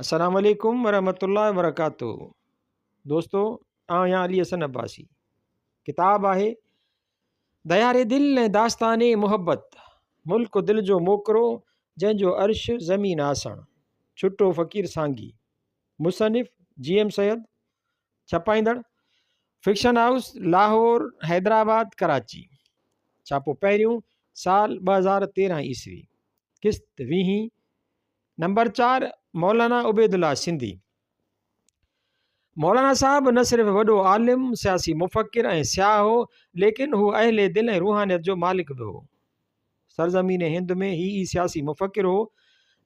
السلام عليڪم ورحمة الله وبرڪاته دوستو آئون آهيان علي حسن عباسي ڪتاب آهي ديار دل ۽ داستان محبت ملڪ دل جو موڪرو جنهن جو عرش زمين آسڻ ڇٽو فقير سانگي مصنف جي ايم سيد ڇپائيندڙ فڪشن هائوس لاهور حيدرآباد ڪراچي ڇاپو پهريون سال 2013 عيسوي قسط ويهين نمبر 4، مولانا عبيدالله سنڌي، مولانا صاحب نه صرف وڏو عالم، سياسي مفڪر ۽ سياح هو، ليڪن هو اهل دل ۽ روحانيت جو مالڪ به هو. سرزمين هند ۾ هي ئي سياسي مفڪر هو،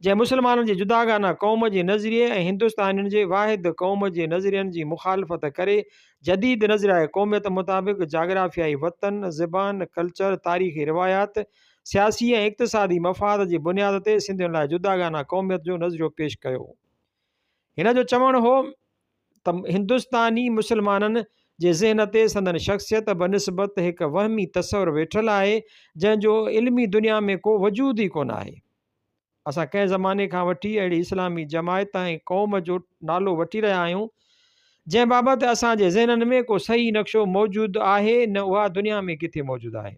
جنهن مسلمانن جي جداگانه قوم جي نظريي ۽ هندستانين جي واحد قوم جي نظرين جي مخالفت ڪري جديد نظريهء قوميت مطابق جاگرافيائي وطن، زبان، ڪلچر، تاريخي روايات، سياسي ۽ اقتصادي مفاد جي بنياد تي سنڌين لاء جداگانه قوميت جو نظريو پيش ڪيو. هن جو چوڻ هو ته هندستاني مسلمانن جي ذهن تي سندن شخصيت بنسبت هڪ وهمي تصور ويٺل آهي، جنهن جو علمي دنيا ۾ ڪو وجود ئي ڪونه آهي. اسان ڪنهن زماني کان وٺي اهڙي اسلامي جماعت ۽ قوم جو نالو وٺي رهيا آهيون، جنهن بابت اسان جي ذهنن ۾ ڪو صحيح نقشو موجود آهي نه اها دنيا ۾ ڪٿي موجود آهي.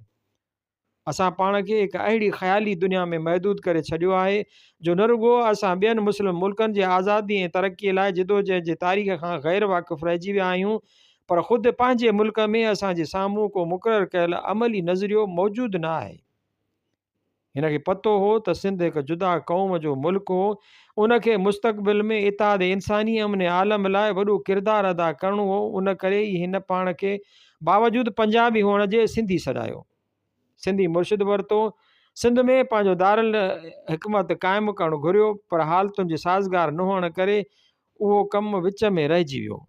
اسان پاڻ کي هڪ اهڙي خيالي دنيا ۾ محدود ڪري ڇڏيو آهي جو نه رڳو اسان ٻين مسلم ملڪن جي آزادي ۽ ترقي لاء جدوجهد جي تاريخ کان غير واقف رهجي ويا آهيون پر خود پنهنجي ملڪ ۾ اسان جي سامهون ڪو مقرر ڪيل عملي نظريو موجود نه آهي. هن کي پتو هو ته سنڌ هڪ جدا قوم جو ملڪ هو، ان کي مستقبل ۾ اتحاد انساني امن عالم لاء وڏو ڪردار ادا ڪرڻو هو، ان ڪري ئي هن پاڻ کي باوجود پنجابي هئڻ جي سنڌي سڏايو. سنڌي مرشد ورتو. سنڌ ۾ پنهنجو دارالحڪمت قائم ڪرڻ گهريو، پر حالتن جي سازگار نه هئڻ ڪري اهو ڪم وچ ۾ رهجي ويو.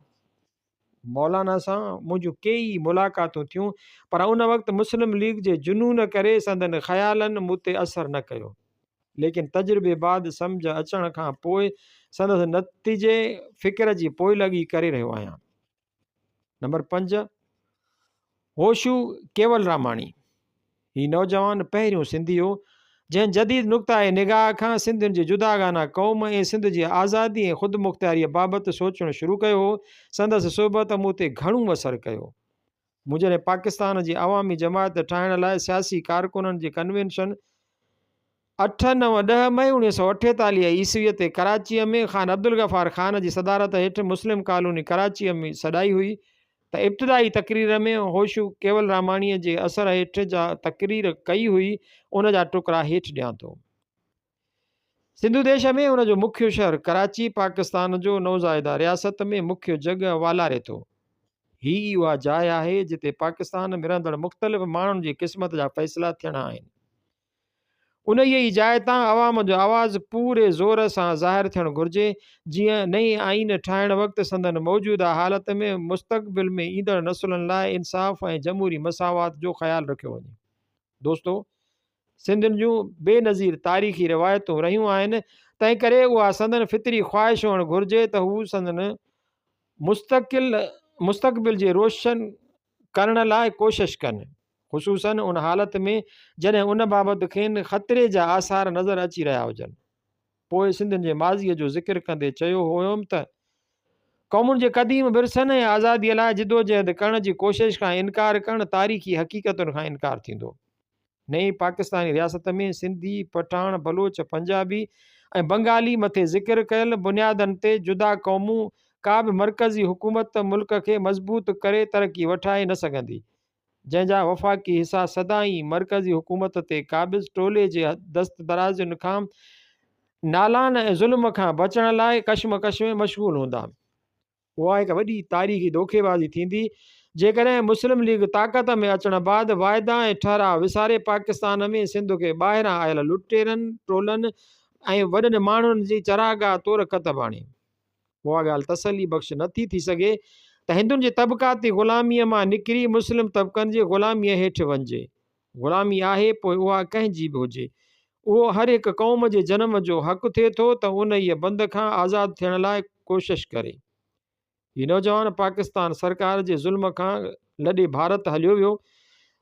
مولانا سان منهنجون ڪيئي ملاقاتون ٿيون، پر ان وقت مسلم ليگ جي جنون ڪري سندن خيالن مون تي اثر نه ڪيو. ليڪن تجربي بعد سمجهه اچڻ کان پوء سندس نتيجي فڪر جي پوئلڳي ڪري رهيو آهيان. نمبر 5، هوشو ڪيولراماڻي، هي نوجوان پهريون سنڌي هو، جنهن جديد نقطه نگاهه کان سنڌين جي جداگانه قوم ۽ سنڌ جي آزادي ۽ خودمختياريء بابت سوچڻ شروع ڪيو هو. سندس صحبت مون تي گهڻو اثر ڪيو. مون جڏهن پاڪستان جي عوامي جماعت ٺاهڻ لاء سياسي ڪارڪنن جي ڪنوينشن 8، 9، 10 مئي 1948 عيسويء تي ڪراچيء ۾ خان عبدالغفار خان جي صدارت هيٺ مسلم ڪالوني ڪراچيء ۾ سڏائي هئي ته ابتدائي تقرير ۾ هوشو ڪيولراماڻيء جي اثر هيٺ جا تقرير ڪئي هئي ان جا ٽڪرا هيٺ ڏيان ٿو. سنڌو ديش ۾ ان جو مکيه شهر ڪراچي پاڪستان جو نوزائيده رياست ۾ مکيه جڳهه والاري ٿو. هي ئي اها جاء آهي جتي پاڪستان ۾ رهندڙ مختلف ماڻهن جي قسمت جا فيصلا ٿيڻا آهن. انهيء ئي جاء تان عوام جو آواز پوري زور سان ظاهر ٿيڻ گهرجي، جيئن نئين آئين ٺاهڻ وقت سندن موجوده حالت ۾ مستقبل ۾ ايندڙ نسلن لاء انصاف ۽ جمهوري مساوات جو خيال رکيو وڃي. دوستو! سنڌين جون بي نظير تاريخي روايتون رهيون آهن، تنهنڪري اها سندن فطري خواهش هئڻ گهرجي ته هو سندن مستقل مستقبل جي روشن ڪرڻ لاء ڪوشش ڪن. خصوصاً ان حالت ۾ جڏهن ان بابت کين خطري جا آثار نظر اچي رهيا هجن. پوء سنڌين جي ماضيء جو ذڪر ڪندي چيو هيم ته، قومن جي قديم ورثن ۽ آزاديء لاء جدوجهد ڪرڻ جي ڪوشش کان انڪار ڪرڻ تاريخي حقيقتن کان انڪار ٿيندو. نئين پاڪستاني رياست ۾ سنڌي، پٺاڻ، بلوچ، پنجابي ۽ بنگالي مٿي ذڪر ڪيل بنيادن تي جدا قومون ڪا به مرڪزي حڪومت ملڪ کي مضبوط ڪري ترقي وٺائي نه سگهندي. جنهن جا وفاقي حصا سدائين مرڪزي حڪومت تي قابض ٽولي جي دست درازين کان نالان ۽ ظلم کان بچڻ لاء ڪشمڪش ۾ مشغول هوندا. اها هڪ وڏي تاريخي دوکيبازي ٿيندي، جيڪڏهن مسلم ليگ طاقت ۾ اچڻ بعد واعدا ۽ ٺهراء وساري پاڪستان ۾ سنڌ کي ٻاهران آيل لٽيرن، ٽولن ۽ وڏن ماڻهن جي چراگاهه طور ڪتب آڻي. اها ڳالهه تسلي بخش نه ٿي ٿي سگهي ته هندن جي طبقاتي غلاميء مان نڪري مسلم طبقن جي غلاميء هيٺ وڃجي. غلامي آهي پوء اها ڪنهن جي به هجي. اهو هر هڪ قوم جي جنم جو حق ٿئي ٿو ته انهيء بند کان آزاد ٿيڻ لاء ڪوشش ڪري. هي نوجوان پاڪستان سرڪار جي ظلم کان لڏي ڀارت هليو ويو.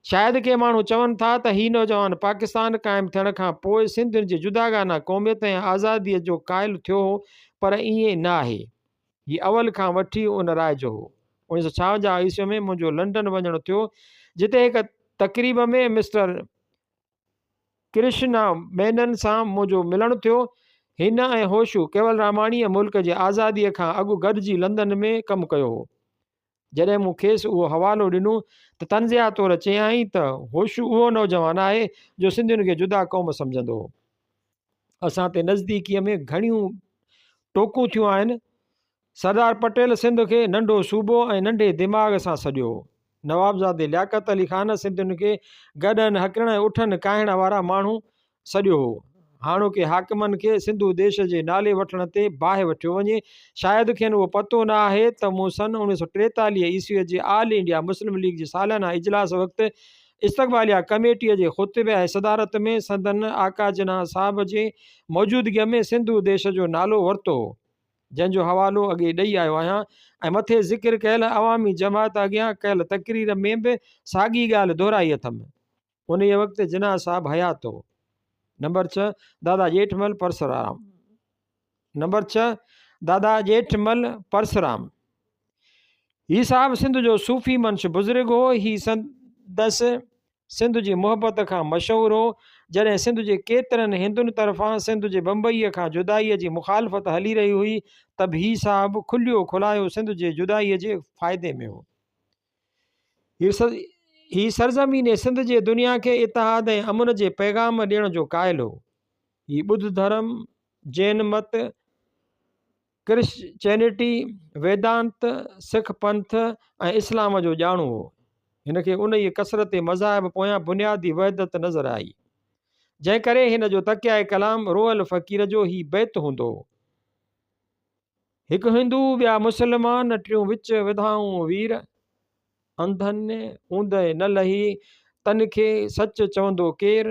شايد ڪي ماڻهو چون ٿا ته هي نوجوان پاڪستان قائم ٿيڻ کان پوء سنڌين جي جداگانه قوميت ۽ آزاديء جو قائل ٿيو هو پر ائين نه آهي. هي اول کان وٺي ان راء جو هو. 1956 عيسوي ۾ منهنجو لنڊن وڃڻ ٿيو جتي هڪ تقريب ۾ مسٽر ڪرشنا مينن سان منهنجو ملڻ ٿيو. هن ۽ هوشو ڪيولراماڻيء ملڪ جي آزاديء کان اڳ گڏجي لندن ۾ ڪم ڪيو هو. جڏهن مون کيس اهو حوالو ڏنو ته طنزيه طور چيائين ته هوشو اهو نوجوان آهي جو سنڌين کي جدا قوم سمجهندو هو. اسان تي نزديڪيء ۾ گهڻيون ٽوڪون ٿيون آهن. سردار پٽيل سنڌ کي ننڍو صوبو ۽ ننڍي دماغ سان سڏيو هو. نوابزادي لياقت علي خان سنڌين کي گڏهن هڪلڻ ۽ اٺن ڪاهڻ وارا ماڻهو سڏيو هو. هاڻوڪي حاڪمن کي سنڌو ديش جي نالي وٺڻ تي باهه وٺيو وڃي. شايد کين اهو پتو نه آهي ته مون سن 1943 عيسويء جي آل انڊيا مسلم ليگ جي ساليانه اجلاس وقت استقباليه ڪميٽيء جي خطبي ۽ صدارت ۾ سندن آقا جناح صاحب جي موجودگيء ۾ سنڌو ديش جو نالو ورتو هو. جنهن جو حوالو اڳي ڏئي آيو آهيان ۽ مٿي ذڪر ڪيل عوامي جماعت اڳيان ڪيل تقرير ۾ به ساڳي ڳالهه دهرائي اٿم. انهيء وقت جناح صاحب حيات هو. نمبر ڇهه، دادا ڄيٺمل پرسرام. نمبر ڇهه، دادا ڄيٺمل پرسرام. هي صاحب سنڌ جو صوفي منش بزرگ هو. هي سندس سنڌ جي محبت کان مشهور هو. جڏهن سنڌ جي ڪيترن هندن طرفان سنڌ جي بمبئيء کان جدائيء جي مخالفت هلي رهي هئي ته به هي صاحب کليو کلايو سنڌ جي جدائيء جي فائدي ۾ هو. هي سرزمين سنڌ جي دنيا کي اتحاد ۽ امن جي پيغام ڏيڻ جو قائل هو. هي ٻڌ ڌرم، جين مت، ڪرسچينٽي، ويدانت، سک پنٿ ۽ اسلام جو ڄاڻو هو. هن کي انهيء ڪثرت مذاهب پويان بنيادي وحدت نظر آئي. جنهن ڪري هن جو تڪيائي ڪلام روحل فقير جو هي بيت هوندو هو. هڪ هندو ٻيا مسلمان، ٽيون وچ وڌائون وير. انڌن اوندهه نه لهي، تن کي سچ چوندو ڪير.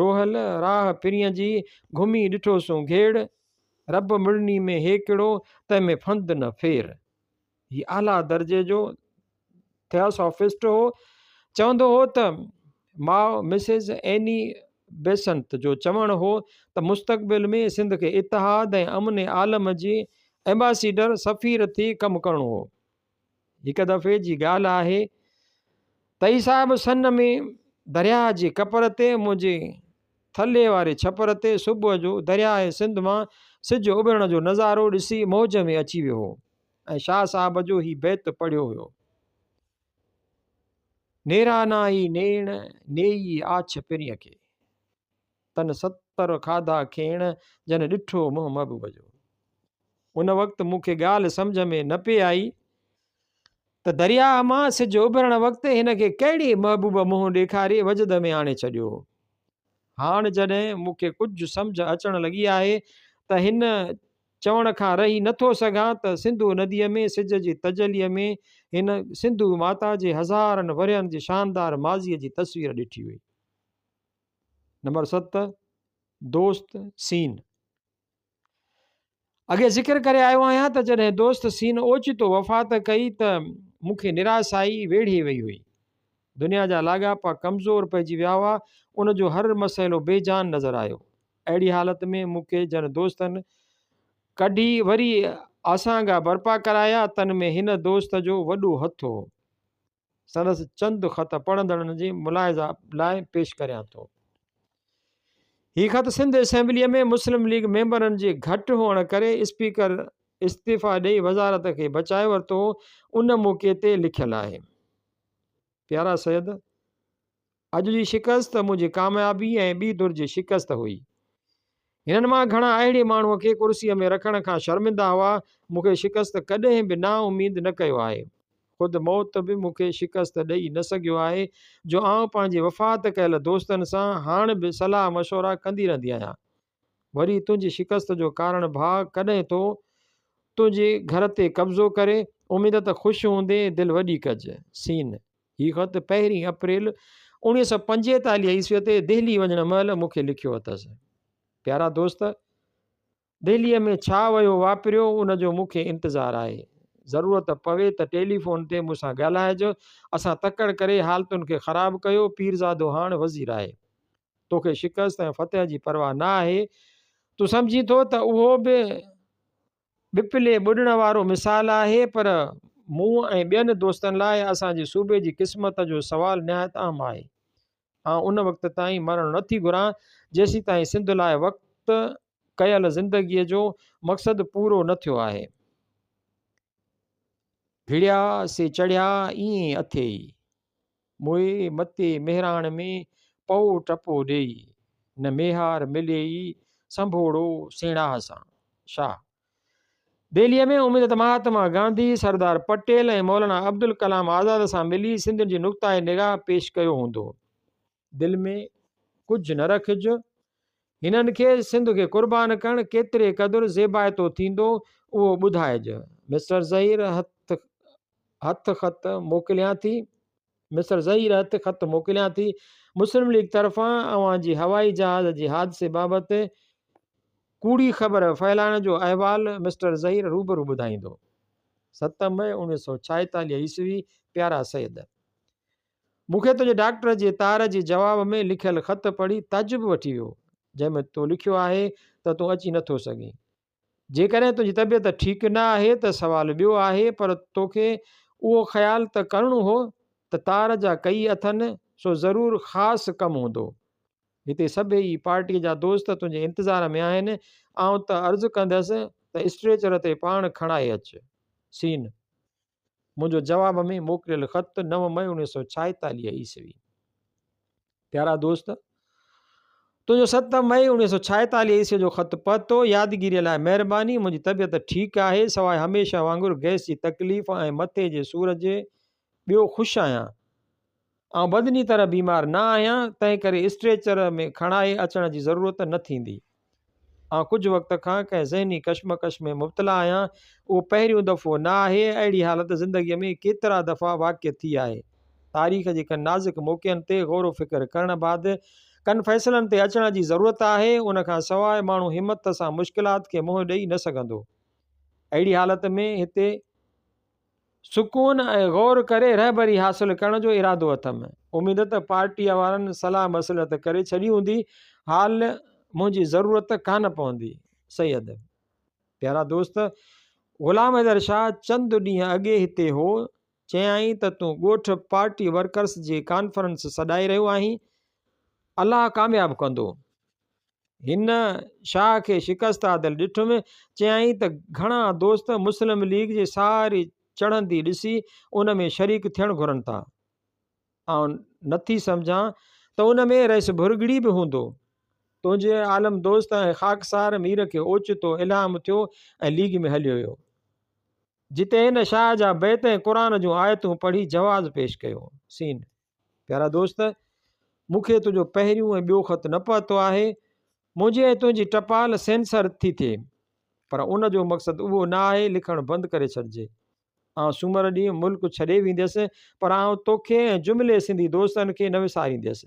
روحل راهه پرينء جي، گهمي ڏٺوسون گهيڙ. رب مڙني ۾ هيڪڙو، تنهن ۾ ڦند نه ڦير. هي اعليٰ درجي جو ٿياسافسٽ هو. چوندو هو ته ماء مسز ايني بيسنت جو چوڻ هو ته مستقبل ۾ سنڌ کي اتحاد ۽ امن عالم جي ايمباسيڊر، سفير، ٿي ڪم ڪرڻو هو. هڪ دفعي جي ڳالهه آهي ته هي صاحب سن ۾ درياهه جي ڪپر تي منهنجي ٿلهي واري ڇپر تي صبح جو درياهه سنڌ مان سج اڀرڻ جو نظارو ڏسي موج ۾ اچي ويو هو ۽ شاهه صاحب جو هي بيت پڙهيو هيو. نيرا نائي نيڻ، نيئي آڇ پرينء کي. تن ستر کاڌا کيڻ، جن ڏٺو منهن محبوب جو. ان وقت مون کي ڳالهه سمجهه ۾ نه پئي آئي ته درياهه مان سج اڀرڻ وقت هن کي ڪهڙي محبوب منهن ڏيکاري وجد ۾ آڻي ڇڏيو هو. هاڻ جڏهن مون کي ڪجهه سمجهه اچڻ لڳي آهي ته هن چوڻ کان رهي نه ٿو سگهان ته سنڌو نديء ۾ سج جي تجليء ۾ هن سنڌو ماتا جي هزارن ورهين جي شاندار ماضيء جي تصوير ڏٺي هئي. نمبر ست، دوست سين. اڳي ذڪر ڪري آيو آهيان ته جڏهن دوست سين اوچتو وفات ڪئي ته مون کي نراسائي ويڙهي وئي هئي. دنيا جا لاڳاپا ڪمزور پئجي ويا هئا، ان جو هر مسئلو بي جان نظر آيو. اهڙي حالت ۾ مون کي جن دوستن ڪڍي وري آسانگا برپا ڪرايا، تن ۾ هن دوست جو وڏو هٿ هو. سندس چند خط پڙهندڙن جي ملاحظه لاء پيش ڪريان ٿو. هي خط سنڌ اسيمبليء ۾ مسلم ليگ ميمبرن جي گهٽ هئڻ ڪري اسپيڪر استعيفيٰ ڏئي وزارت کي بچائي ورتو هو، ان موقعي تي لکيل آهي. پيارا سيد! اڄ جي شڪست منهنجي ڪاميابي ۽ ٻي ڌر جي شڪست هئي. هنن مان گهڻا اهڙي ماڻهوء کي ڪرسيء ۾ رکڻ کان شرمندا هئا. مون کي شڪست ڪڏهن به نااميد نه ڪيو آهي. خود موت به مون کي شڪست ڏئي نه سگهيو آهي جو آئون پنهنجي وفات ڪيل دوستن سان هاڻ به صلاح مشورا ڪندي رهندي آهيان. وري تنهنجي شڪست جو ڪارڻ ڀاء ڪڏهن ٿو تنهنجي گهر تي قبضو ڪري. اميد ته خوش هوندين، دل وڏي ڪج. سين. هي خط پهرين اپريل 1945 عيسويء تي دهلي وڃڻ مهل مون کي لکيو اٿس. پيارا دوست! دهليء ۾ ڇا ويو واپريو ان جو مون کي انتظار آهي. ضرورت پوي ته ٽيليفون تي مون سان ڳالهائج. اسان تڪڙ ڪري حالتن کي خراب ڪيو. پيرزادو هاڻ وزير آهي. توکي شڪست ۽ فتح جي پرواهه نه آهي. تون سمجهين ٿو ته اهو به ٻپلي ٻڏڻ وارو مثال آهي پر مون ۽ ٻين دوستن لاء اسان جي صوبي جي قسمت جو سوال نهايت اهم آهي. آئون ان وقت تائين مرڻ نه ٿي گهران جيسيتائين سنڌ لاء وقت ڪيل زندگيء جو مقصد پورو نه ٿيو آهي. گهڙيا سي چڙهيا ائين اٿيئي. موئي متي مهراڻ ۾ پئو ٽپو ڏيئي، نه ميهار مليئي سنڀوڙو سيڻاهه سان. شاهه. دهليء ۾ اميد ته مهاتما گانڌي، سردار پٽيل ۽ مولانا عبدالڪلام آزاد سان ملي سنڌين جي نقطه نگاهه پيش ڪيو هوندو. دل ۾ ڪجهه نه رکج. هنن کي سنڌ کي قربان ڪرڻ ڪيتري قدر زيبائتو ٿيندو اهو ٻڌائج. مسٽر ظهير هٿ هٿ خط موڪليان ٿي. مسٽر ظهير هٿ خط موڪليان ٿي. مسلم ليگ طرفان اوهان جي هوائي جهاز جي حادثي بابت ڪوڙي خبر ڦهلائڻ جو احوال مسٽر ظهير روبرو ٻڌائيندو. 7 مئي 1946 عيسوي پيارا سيد! مون کي تنهنجي ڊاڪٽر جي تار جي جواب ۾ لکيل خط پڙهي تعجب وٺي ويو، جنهن ۾ تو لکيو آهي ته تون اچي نٿو سگهين. جيڪڏهن تنهنجي طبيعت ٺيڪ نه آهي ته سوال ٻيو آهي، پر توکي اهو خيال ته ڪرڻو هو ته تار جا ڪئي اٿن، سو ضرور خاص ڪم هوندو. هتي سڀيئي پارٽيء جا دوست تنهنجي انتظار ۾ آهن. آئون ته عرض ڪندس ته اسٽريچر تي پاڻ کڻائي اچ. سين. منهنجو جواب ۾ موڪليل خط 9 مئي 1946 عيسوي. پيارا دوست، تنهنجو 7 مئي 1946 عيسوي جو خط پهتو. يادگيريء لاء مهرباني. منهنجي طبيعت ٺيڪ آهي، سواء هميشه وانگر گئس جي تڪليف ۽ مٿي جي سور جي، ٻيو خوش آهيان. آئون بدني طرح بيمار نه آهيان، تنهن ڪري اسٽريچر ۾ کڻائي اچڻ جي ضرورت نه ٿيندي. آئون ڪجهه وقت کان ڪنهن ذهني ڪشمڪش ۾ مبتلا آهيان. اهو پهريون دفعو نه آهي، اهڙي حالت زندگيء ۾ ڪيترا دفعا واقع ٿي آهي. تاريخ جي ڪن نازڪ موقعن تي غور و فڪر ڪرڻ بعد ڪن فيصلن تي اچڻ جي ضرورت آهي، ان کان سواء ماڻهو همت سان مشڪلات کي منهن ڏئي نه سگهندو. اهڙي حالت ۾ هتي. سڪون ۽ غور ڪري رهبري حاصل ڪرڻ جو ارادو اٿم. اميد ته پارٽيء وارن صلاح مصلحت ڪري ڇڏي هوندي. حال منهنجي ضرورت ڪانه پوندي. سيد. پيارا دوست! غلام حيدر شاهه چند ڏينهن اڳي هتي هو. چيائين ته تون ڳوٺ پارٽي ورڪرس جي ڪانفرنس سڏائي رهيو آهين. الله ڪامياب ڪندو. هن شاهه کي شڪست عادل ڏٺم، چيائين ته گهڻا دوست مسلم ليگ جي ساري چڙهندي ڏسي ان ۾ شريڪ ٿيڻ گهرن ٿا. آئون نٿي سمجهان ته ان ۾ رئيس ڀرڳڙي به هوندو. تنهنجي عالم دوست ۽ خاڪسار مير کي اوچتو الهام ٿيو ۽ ليگ ۾ هليو ويو. جتي هن شاهه جا بيت ۽ قرآن جون آيتون پڙهي جواز پيش ڪيو. سين. پيارا دوست! مون کي تنهنجو پهريون ۽ ٻيو خط نه پهتو آهي. منهنجي ۽ تنهنجي ٽپال سينسر ٿي ٿئي. پر ان جو مقصد اهو نه آهي لکڻ بند ڪري ڇڏجي. آئون سومر ڏينهن ملڪ ڇڏي وينديس پر آئون توکي ۽ جملي سنڌي دوستن کي نه وسارينديس.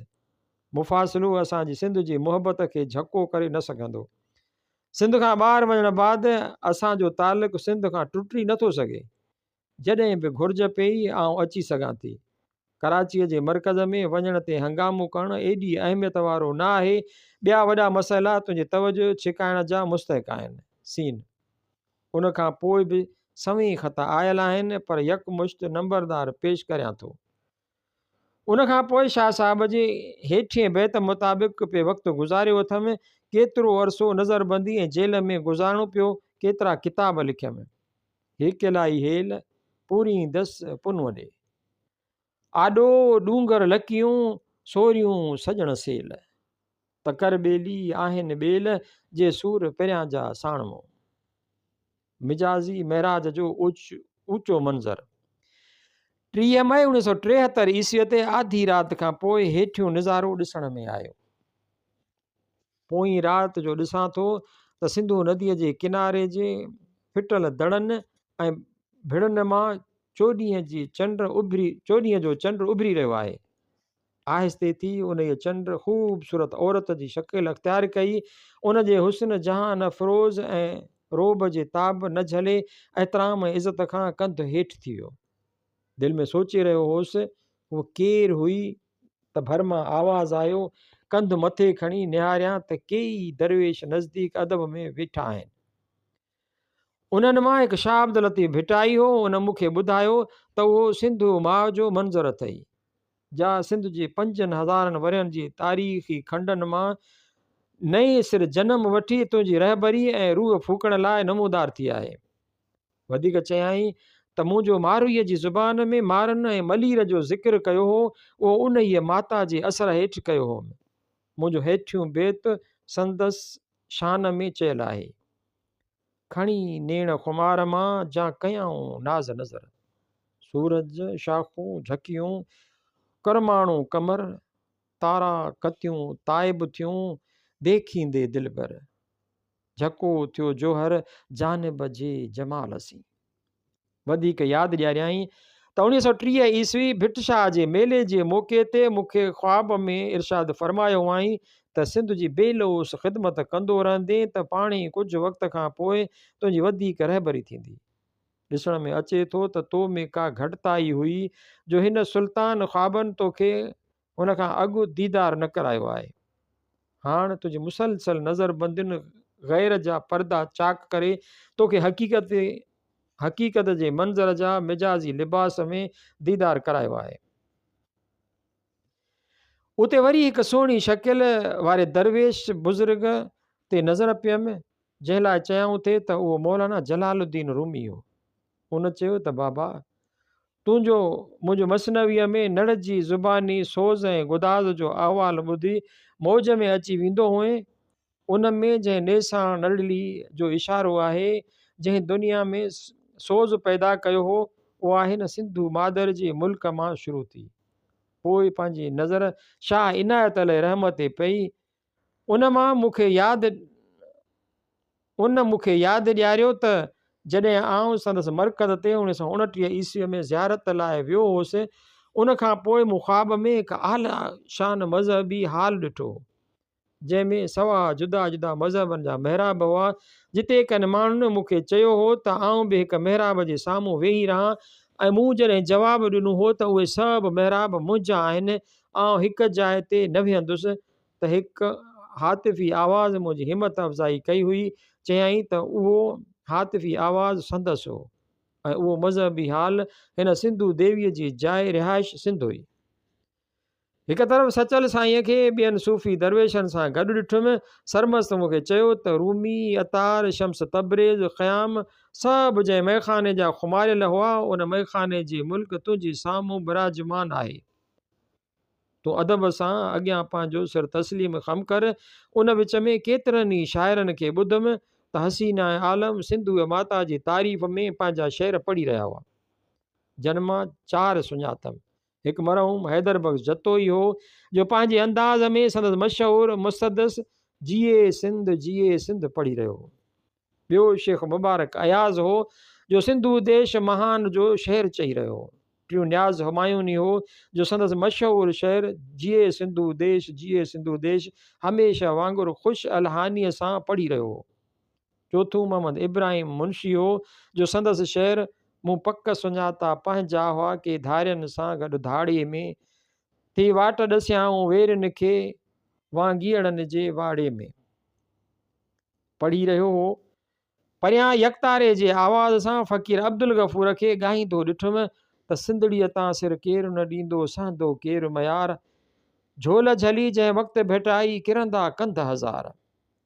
مفاصلو اسان جي سنڌ جي محبت کي جهڪو ڪري نه سگهندو. سنڌ کان ٻاهر وڃڻ بعد اسان جو تعلق سنڌ کان ٽٽي نه ٿو سگهي. جڏهن به گهرج پيئي آئون اچي سگهان ٿي. ڪراچيء جي مرڪز ۾ وڃڻ تي هنگامو ڪرڻ ايڏي اهميت وارو نه آهي. ٻيا وڏا مسئلا تنهنجي توجهه ڇڪائڻ جا مستحق آهن. سين. ان کان پوء به سوين خط آيل آهن، پر يڪمشت نمبردار پيش ڪريان ٿو. ان کان پوء شاهه صاحب جي هيٺئين بيت مطابق پئي وقت گذاريو اٿم، ڪيترو عرصو نظربندي ۽ جيل ۾ گذارڻو پيو، ڪيترا ڪتاب لکيم. هيڪلائي هيل، پوريندس پنهون ڏي. آڏو ڏونگر لڪيون، سوريون سڄڻ سيل. تڪر ٻيلي آهن ٻيل، جي سور پريان جا ساڻ مون. مجازي معراج جو اوچو منظر. 30 مئي 1973 عيسويء تي آڌي رات کان پوء هيٺيون نظارو ڏسڻ ۾ آيو. پوئين رات جو ڏسان ٿو ته سنڌو نديء جي ڪناري جي ڦٽل دڙن ۽ ڀڙن مان چوڏهينء جي چنڊ اڀري چوڏهينء جو چنڊ اڀري رهيو آهي. آهستي ٿي انهيء چنڊ خوبصورت عورت جي شڪل اختيار ڪئي. ان جي حسن جهان افروز ۽ رعب جي تاب نه جهلي احترام ۽ عزت کان ڪنڌ هيٺ ٿي ويو. دل ۾ سوچي رهيو هوس، هوء ڪير هئي ته ڀر مان آواز آيو، ڪنڌ مٿي کڻي نهاريان ته ڪيئي درويش نزديڪ ادب ۾ ويٺا آهن. انهن مان هڪ شاهه عبداللطيف ڀٽائي هو، ان مون کي ٻڌايو ته اهو سنڌو ماء جو منظر اٿئي، جا سنڌ جي پنجن هزارن ورهين جي تاريخي کنڊن مان نئين سر جنم وٺي تنهنجي رهبري ۽ روح ڦوڪڻ لاء نمودار ٿي آهي. وڌيڪ چيائين ته مون جو مارويء جي زبان ۾ مارن ۽ ملير جو ذڪر ڪيو هو، اهو انهيء ماتا جي اثر هيٺ ڪيو هوم. منهنجو هيٺيون بيت سندس شان ۾ چيل آهي. کڻي نيڻ خمار مان، جا ڪيائون ناز نظر. سورج شاخون جهڪيون، ڪرماڻو قمر. تارا ڪتيون تائب ٿيون، ديکيندي دلبر. جهڪو ٿيو جوهر جانب جي جمال سين. وڌيڪ ياد ڏياريائين ته 1930 عيسوي ڀٽ شاهه جي ميلي جي موقعي تي مون کي خواب ۾ ارشاد فرمايو هئائين ته سنڌ جي بي لوث خدمت ڪندو رهندين ته پاڻهي ڪجهه وقت کان پوء تنهنجي وڌيڪ رهبري ٿيندي. ڏسڻ ۾ اچي ٿو ته تو ۾ ڪا گهٽتائي هئي جو هن سلطان خوابن توکي ان کان اڳ ديدار نه ڪرايو آهي. هاڻ تنهنجي مسلسل نظربندين غير جا پردا چاڪ ڪري توکي حقيقت حقيقت جي منظر جا مجازي لباس ۾ ديدار ڪرايو آهي. اتي وري هڪ سهڻي شڪل واري درويش بزرگ تي نظر پيم، جنهن لاء چيائون ٿي ته اهو مولانا جلال الدين رومي هو. ان چيو ته بابا! تنهنجو منهنجو مثنويء ۾ نڙ جي زباني سوز ۽ گداز جو احوال ٻڌي موج ۾ اچي ويندو هئين. ان ۾ جنهن نيسان نڙلي جو اشارو آهي، جنهن دنيا ۾ سوز پيدا ڪيو هو، اها هن سنڌو مادر جي ملڪ مان شروع ٿي. پوء پنهنجي نظر شاهه عنايت عليه رحمة تي پئي. ان مان مون کي ياد ان مون کي ياد ڏياريو ته جڏهن آئون سندس مرقد تي 1929 عيسويء ۾ زيارت لاء ويو هوس، ان کان پوء مون خواب ۾ هڪ اعليٰ شان مذهبي هال ڏٺو هو، جنهن ۾ سوا جدا جدا مذهبن جا محراب هئا، جتي ڪن ماڻهن مون کي چيو هو ته آئون به هڪ محراب جي سامهون ويهي رهان ۽ مون جڏهن جواب ڏنو هو ته اهي سڀ محراب منهنجا آهن، آئون هڪ جاء تي نه ويهندس، ته هڪ هاتفي آواز منهنجي همت افزائي ڪئي هئي، چيائين ته اهو هاتفي آواز سندس هو ۽ اهو مذهبي هال هن سنڌو ديويء جي جاء رهائش سنڌ هئي. هڪ طرف سچل سائينء کي ٻين صوفي درويشن سان گڏ ڏٺم، سرمست مون کي چيو ته رومي، عطار، شمس تبريز، خيام سڀ جنهن مئخاني جا خماريل هئا، ان مئخاني جي ملڪ تنهنجي سامهون براجمان آهي. تون ادب سان اڳيان پنهنجو سر تسليم خم ڪر. ان وچ ۾ ڪيترن ئي شاعرن کي ٻڌم ته حسينه ۽ عالم سنڌوء ماتا جي تعريف ۾ پنهنجا شعر پڙهي رهيا هئا، جن مان چار سڃاتم. هڪ مرحوم حيدر بخش جتوئي هو، جو پنهنجي انداز ۾ سندس مشهور مسدس جيئي سنڌ جيئي سنڌ پڙهي رهيو هو. ٻيو شيخ مبارڪ اياز هو، جو سنڌو ديش مهان جو شعر چئي رهيو هو. ٽيون نياز همايوني هو، جو سندس مشهور شعر جيئي سنڌو ديش جيئي سنڌو ديش هميشه وانگر خوش الحانيء سان پڙهي رهيو هو. چوٿون محمد ابراهيم منشي هو، جو سندس شعر مون پڪ سڃاتا پنهنجا هئا ڪي ڌارين سان گڏ ڌاڙي ۾، ٿي واٽ ڏسيائون ويرين کي وانگيئڙن جي واڙي ۾. پڙهي رهيو هو. پريان يڪتاري جي آواز سان فقير عبدالغفور کي ڳائيندو ڏٺم ته سنڌڙيء تان سر ڪير نه ڏيندو، سهندو ڪير ميار. جهول جهلي جنهن وقت ڀٽائي، ڪرندا ڪنڌ هزار.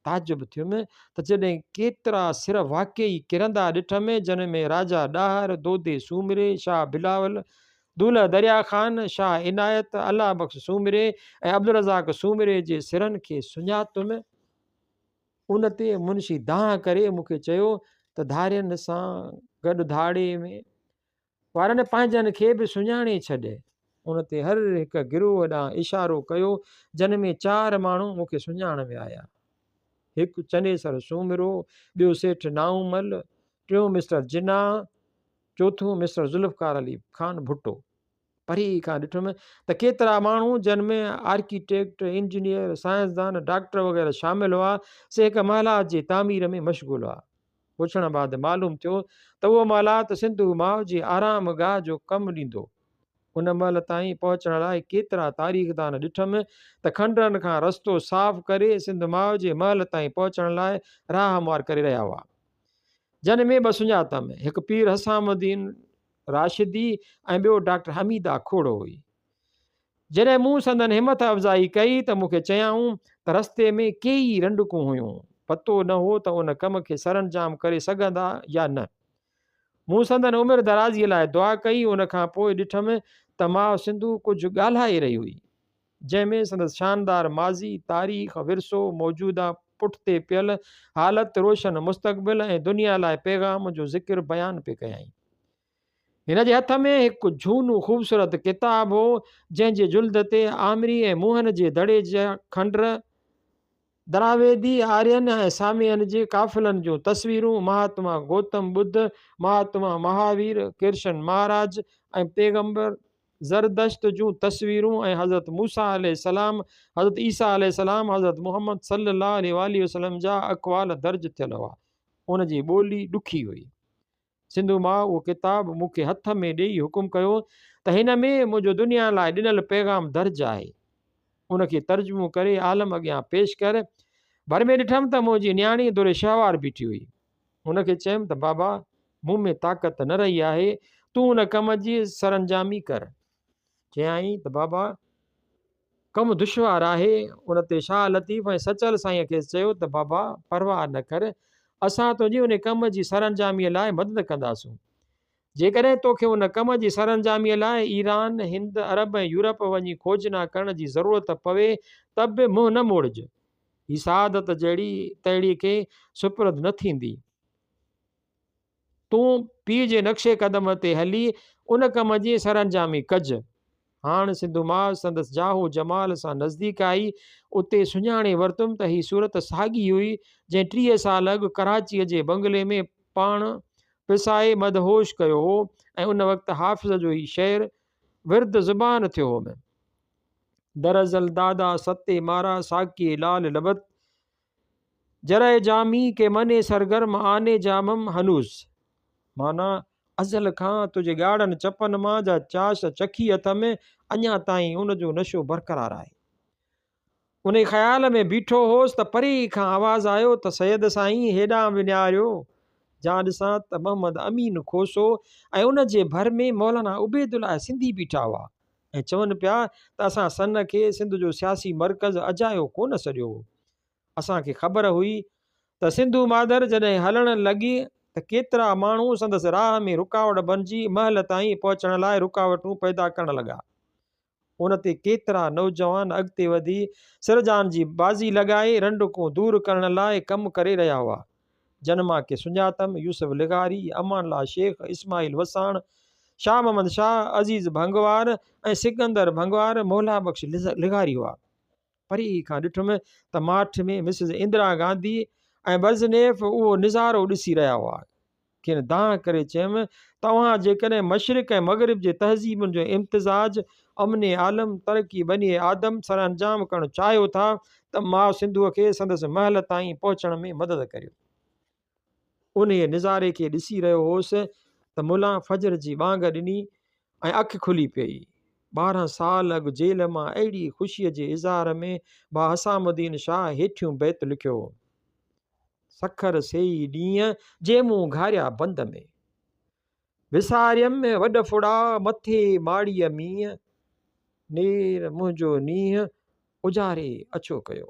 تعجب ٿيم ته جڏهن ڪيترا سر واقعي ڪرندا ڏٺم، جن ۾ راجا ڏاهر، دودي سومري، شاهه بلاول، دولهه دريا خان، شاهه عنايت، الله بخش سومري ۽ عبدالرزاق سومري جي سرن کي سڃاتم. ان تي منشي دانهن ڪري مون کي چيو ته ڌارين سان گڏ ڌاڙي ۾ وارن پنهنجن کي به سڃاڻي ڇڏ. ان تي هر هڪ گروهه ڏانهن اشارو ڪيو، جن ۾ چار ماڻهو مون کي سڃاڻ ۾ آيا. هڪ چنيسر سومرو، ٻيو سيٺ نائونمل، ٽيون مسٽر جناح، چوٿون مسٽر ذوالفقار علي خان ڀٽو. پري کان ڏٺم ته ڪيترا ماڻهو جن ۾ آرڪيٽيڪٽ، انجنيئر، سائنسدان، ڊاڪٽر وغيره شامل هئا، سي هڪ محلات جي تعمير ۾ مشغول هئا. پڇڻ بعد معلوم ٿيو ته اهو محلات سنڌو ماء جي آرام گاهه جو ڪم ڏيندو. ان محل تائين پهچڻ لاء ڪيترا تاريخدان ڏٺم ته کنڊرن کان رستو صاف ڪري سنڌ ماء جي محل تائين پهچڻ لاء راهه هموار ڪري رهيا هئا. جن ۾ ٻه سڃاتم، هڪ پير حسام الدين راشدي ۽ ٻيو ڊاڪٽر حميده کوڙو هئي. جڏهن مون سندن همٿ افزائي ڪئي ته مون کي چيائون ته رستي ۾ ڪيئي رنڊڪون هيون، پتو نه هو ته ان ڪم کي سرانجام ڪري سگهندا يا نه. مون سندن عمر درازيء لاء دعا ڪئي، ان کان پوء ڏٺم ته ماء سنڌو ڪجهه ڳالهائي رهي هئي، جنهن ۾ سندس شاندار ماضي، تاريخ، ورثو، موجوده پٺتي پيل حالت، روشن مستقبل ۽ دنيا لاء پيغام جو ذڪر بيان پئي ڪيائين. هن جي هٿ ۾ هڪ جهونو خوبصورت ڪتاب هو، جنهن جي جلد تي آمري ۽ موهن جي دڙي جا کنڊر، دراويدي آرين ۽ سامين جي قافلن جون تصويرون، مهاتما گوتم ٻڌ، مهاتما مهاوير، ڪرشن مهاراج ۽ پيغمبر زردشت جون تصويرون ۽ حضرت موسيٰ عليه السلام، حضرت عيسيٰ عليه السلام، حضرت محمد صلي الله عليه واٰله وسلم جا اقوال درج ٿيل هئا. ان جي ٻولي ڏکي هئي. سنڌو ماء اهو ڪتاب مون کي هٿ ۾ ڏيئي حڪم ڪيو ته هن ۾ منهنجو دنيا لاء ڏنل پيغام درج آهي. ان کي ترجمو ڪري عالم اڳيان پيش ڪر. ڀر ۾ ڏٺم ته منهنجي نياڻي در شهوار بيٺي هئي. هن کي چيم ته بابا مون ۾ طاقت نه رهي آهي، تون ان ڪم جي سرانجامي ڪر. چيائين ته بابا! ڪم دشوار آهي. ان تي شاهه لطيف ۽ سچل سائينء کيس چيو ته بابا پرواهه نه ڪر، اسان تنهنجي ان ڪم جي سرانجاميء لاء مدد ڪنداسون. جيڪڏهن توکي ان ڪم جي سرانجاميء لاء ايران، هند، عرب ۽ يورپ وڃي کوجنا ڪرڻ جي ضرورت پوي ته به منهن نه موڙج. هي سعادت جهڙي تهڙي کي سپرد نه ٿيندي. تون پيء جي نقش قدم تي هلي ان ڪم جي سرانجامي ڪج. هاڻ سنڌو ماء سندس جاه و جمال سان نزديڪ آئي. اتي سڃاڻي ورتم ته هي صورت ساڳي هئي، جنهن 30 سال اڳ ڪراچيء جي بنگلي ۾ پاڻ پسائي مدهوش ڪيو هو ۽ ان وقت حافظ جو هي شعر ورد زبان ٿيو هوم. در ازل دادا ستي مارا ساقي لال لبت. جرح جامي ڪي مني سرگرم آني جامم هنوز. معنيٰ، ازل کان تنهنجي ڳاڙهن چپن مان جا چاش چکي اٿم، اڃا تائين ان جو نشو برقرار آهي. انهي خيال ۾ بيٺو هوس ته پري کان آواز آيو ته سيد سائين هيڏانهن به نهاريو. جان ڏسان ته محمد امين کوسو ۽ ان جي ڀر ۾ مولانا عبيدالله سنڌي بيٺا هئا ۽ چون پيا ته اسان سن کي سنڌ جو سياسي مرڪز اجايو ڪونه سڏيو هو. اسان کي خبر هئي ته سنڌو مادر جڏهن هلڻ لڳي ته ڪيترا ماڻهو سندس راهه ۾ رڪاوٽ بنجي محل تائين پهچڻ لاء رڪاوٽون پيدا ڪرڻ لڳا. ان تي ڪيترا نوجوان اڳتي وڌي سر جان جي بازي لڳائي رنڊڪون دور ڪرڻ لاء ڪم ڪري رهيا هئا. جن مان ڪي سڃاتم، يوسف لغاري، امان الله شيخ، اسماعيل وساڻ، شاهه محمد شاهه، عزيز ڀنگوار ۽ سڪندر ڀنگوار، مولا بخش لغاري هئا. پري کان ڏٺم ته ماٺ ۾ مسز اندرا گانڌي ۽ برزنيف اهو نظارو ڏسي رهيا هئا. کين دانهن ڪري چيم ته اوهان جيڪڏهن مشرق ۽ مغرب جي تهذيبن جو امتزاج، امن عالم، ترقي بني آدم سرانجام ڪرڻ چاهيو ٿا ته ماء سنڌوء کي سندس محل تائين پهچڻ ۾ مدد ڪريو. انهيء نظاري کي ڏسي رهيو هوس ته ملان فجر جي ٻانگ ڏني ۽ اک کلي پيئي. 12 سال اڳ جيل مان اهڙي خوشيء جي اظهار ۾ ڀاء حسام الدين شاهه هيٺيون بيت لکيو هو. سکر سيئي ڏينهن، جي مون گهاريا بند ۾. وساريم وڏ ڦڙا، مٿي ماڙيء مينهن. نير منهنجو نينهن، اجاري اڇو ڪيو.